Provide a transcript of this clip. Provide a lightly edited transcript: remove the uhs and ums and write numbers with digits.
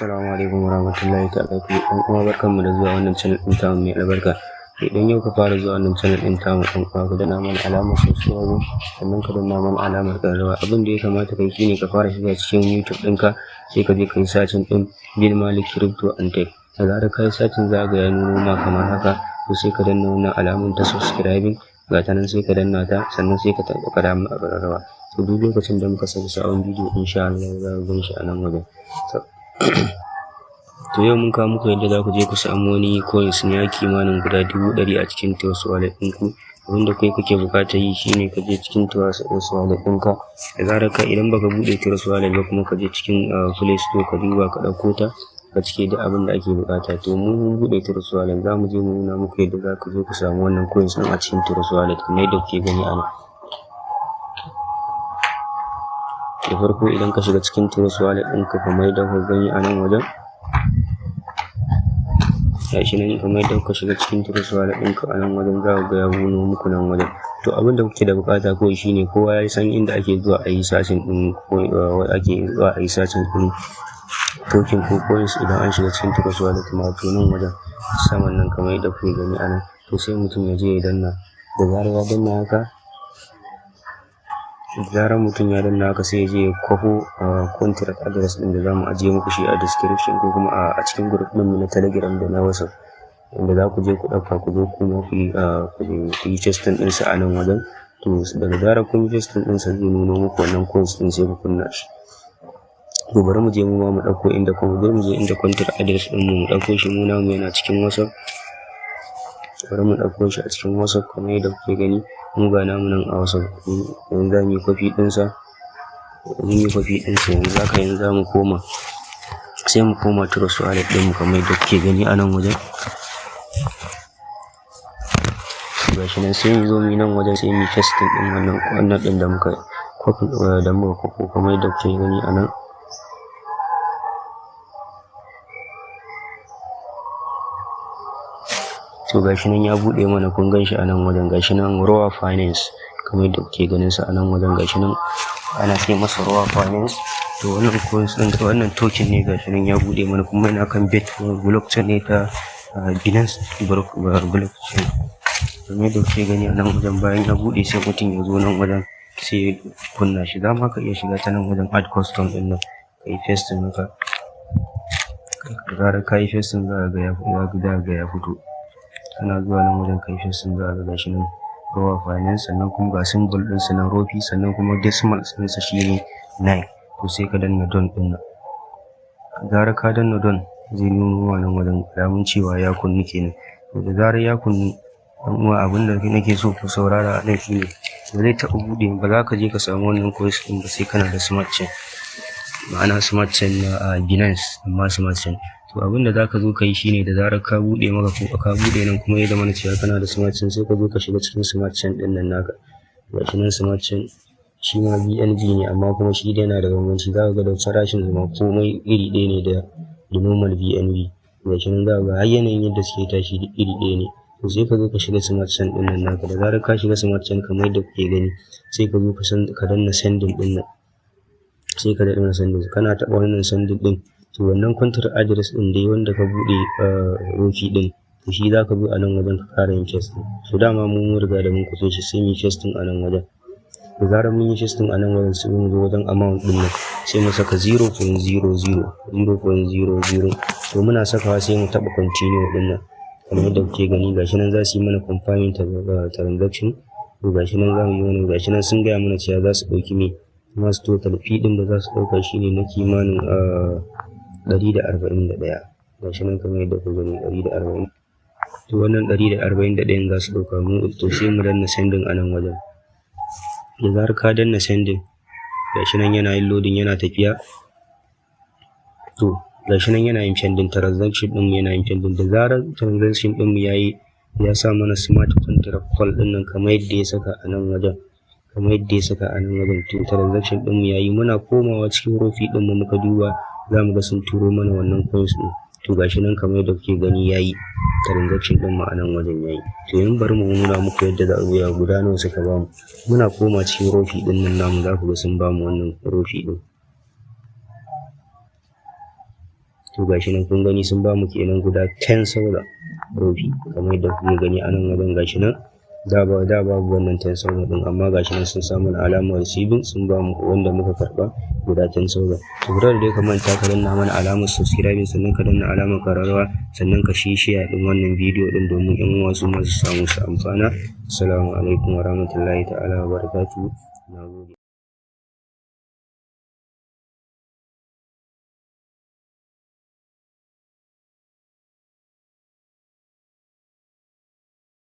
Assalamu alaikum warahmatullahi ta'ala wabarakatuh. Ɗan uwa, barkanmu da zuwa wannan channel ɗin tamu mai albarka. Idan yau ka fara zuwa wannan channel ɗin tamu, ɗan uwa, ka danna mana alamar subscribe, sannan ka danna mana alamar ƙararrawa. Abin da ya kamata kai shine ka fara shiga cikin YouTube ɗinka, sai ka je ka yi searching ɗin Bin Malik Crypto and Tech. Da zarar ka yi searching, za ga ya nuno ma kamar haka. To, sai ka danna wannan alamar ta subscribing, ga ta nan, sai ka danna ta, sannan sai ka taɓa alamar ƙararrawa. To, duk lokacin da muka saka sabon bidiyo, insha Allah za ku gan shi a nan wajen. To, yau mun kawo muku yadda za ku je ku samu wani coins ne kimanin guda 100,000 a cikin Trust Wallet ɗinku. Abin da kai kake buƙatar yi shine ka je cikin Trust Wallet ɗinka. Da zarar ka, idan baka buɗe Trust Wallet ba kuma, ka je cikin Play Store ka duba, ka ɗauko ta, ka cike duk abin da ake buƙata. To, mu mun buɗe Trust Wallet, za mu je mu nuna muku yadda za ku zo ku samu wannan coins ɗin a cikin Trust Wallet kamar yadda kuke gani a nan. Da farko, idan ka shiga cikin Trust Wallet ɗinka kamar yadda kuka gani a nan wajen, gashi nan, kamar yadda kuka shiga cikin Trust Wallet ɗinka a nan wajen, za ku ga ya nuno muku nan wajen. To, abin da kuke da buƙata kawai shine, kowa ya san inda ake zuwa a yi searching ɗin, ko ake zuwa a yi searching ɗin token ko coins idan an shiga cikin Trust Wallet ma. To, nan wajen saman nan, kamar yadda kuke gani a nan, to sai mutum ya je ya danna. Da zarar ya danna haka, da zarar mutum ya danna haka, sai ya je ya kwafo contract address ɗin da za mu ajiye muku shi a description ko kuma a cikin group ɗinmu na Telegram da na WhatsApp, inda za ku je ku ɗauka, ku zo kuma ku yi pasting ɗinsa a nan wajen. To, daga zarar kun yi pasting ɗinsa, zai nuno muku wannan coins ɗin, sai ku kunna shi. To, bari mu je mu ma mu ɗauko inda kuma bari mu je inda contract address ɗin mu, mu ɗauko shi. Mu namu yana cikin WhatsApp. Bari mu ɗauko shi a cikin WhatsApp. Kamar yadda kuke gani, mu ga namu nan a WhatsApp. Yanzu za mu yi copy ɗinsa. Mun yi copy ɗinsa, yanzu haka yanzu za mu koma, sai mu koma Trust Wallet ɗinmu kamar yadda kuke gani a nan wajen. Gashi nan, sai mu zo mu yi nan wajen, sai mu yi pasting ɗin wannan ɗin da muka copy, da muka kwafo, kamar yadda kuke gani a nan. To, gashi nan ya buɗe mana, kun gan shi a nan wajen. Gashi nan, Roa Finance, kamar yadda kuke ganin sa a nan wajen. Gashi nan ana ce masa Roa Finance. To, wannan coins ɗin, wannan token ne, gashi nan ya buɗe mana, kuma yana kan bet blockchain ne ta Binance blockchain, kamar yadda kuke gani a nan wajen. Bayan ya buɗe, sai mutum ya zo nan wajen, sai ya kunna shi. Za ma ka iya shiga ta nan wajen add custom ɗin nan, ka yi pasting haka. Da zarar ka yi pasting, za ka ga ya fito. Kana zuwa nan wajen ka yi pasting, za ka ga gashi nan Roa Finance, sannan kuma ga symbol ɗinsa nan ROFI, sannan kuma decimal ɗinsa shine 9. To, sai ka danna done ɗin nan. Da zarar ka danna done, zai nuno ma nan wajen alamun cewa ya kunnu kenan. To, da zarar ya kunnu, ɗan uwa, abin da nake so ku saurara a nan shine, ba zai taɓa buɗe ba, za ka je ka samu wannan coins ɗin ba sai kana da smart chain, ma'ana smart chain na Binance, amma smart chain. To, abin da za ka zo ka yi shine, da zarar ka buɗe maka ko ka buɗe nan, kuma ya zamana cewa kana da smart chain, sai ka zo ka shiga cikin smart chain ɗin nan naka. Gashi nan smart chain, shi ma BNB ne, amma kuma shi dai yana da bambanci. Za ka ga da farashin su ma komai iri ɗaya ne da normal BNB. Gashi nan, za ka ga har yanayin yadda suke tashi duk iri ɗaya ne. To, sai ka zo ka shiga smart chain ɗin nan naka. Da zarar ka shiga smart chain, kamar yadda kuke gani, sai ka zo ka san ka danna sending ɗin nan. Sai ka danna sending. Kana taɓa wannan sending ɗin, to wannan contract address ɗin dai wanda ka buɗe Rofi ɗin, to shi za ka zo a nan wajen ka ƙara yin pasting. To, dama mu mun riga da mun kwafe shi, sai mu yi pasting a nan wajen. Da zarar mun yi pasting a nan wajen, sai mu zo wajen amount ɗin nan, sai mu saka 0.00, 0.00. To, muna sakawa, sai mu taɓa continue ɗin nan, kamar yadda kuke gani. Gashi nan, za su yi mana confirming transaction. To, gashi nan za mu yi wannan. Gashi nan sun gaya mana cewa za su ɗauki me masu total fee ɗin da za su ɗauka shine na kimanin 141. Gashi nan, kamar yadda kuka gani, 140. To, wannan 141 za su ɗauka mu. To, sai mu danna sending a nan wajen. Da zarar ka danna sending, gashi nan yana yin loading, yana tafiya. To, gashi nan yana yin pending, transaction ɗin mu yana yin pending. Da zarar transaction ɗin mu yayi, ya sa mana smart contract call ɗin nan, kamar yadda ya saka a nan wajen, kamar yadda ya saka a nan wajen, to transaction ɗin mu yayi. Muna komawa cikin Rofi ɗin mu muka duba, za mu ga sun turo mana wannan coins ɗin. To, gashi nan, kamar yadda kuke gani, yayi transaction ɗin mu a nan wajen, yayi. To, yanzu bari mu nuna muku yadda za a guda nawa suka bamu. Muna koma cikin Rofi ɗin nan namu, za ku ga sun bamu wannan Rofi ɗin. To gashi nan kun gani, sun bamu kenan guda 10,000 Rofi, kamar yadda kuke gani a nan wajen. Gashi nan, da ba da babu wannan 10,000 din, amma gashi nan sun samu alamar receiving, sun bamu wanda muka karba guda 10,000. To kada dai ka manta ka danna mana alamar subscribing, sannan ka danna alamar kararrawa, sannan ka shi share din wannan bidiyo din domin yan uwa su ma su samu su amfana. Assalamu alaikum warahmatullahi ta'ala wabarakatuh. Nagode.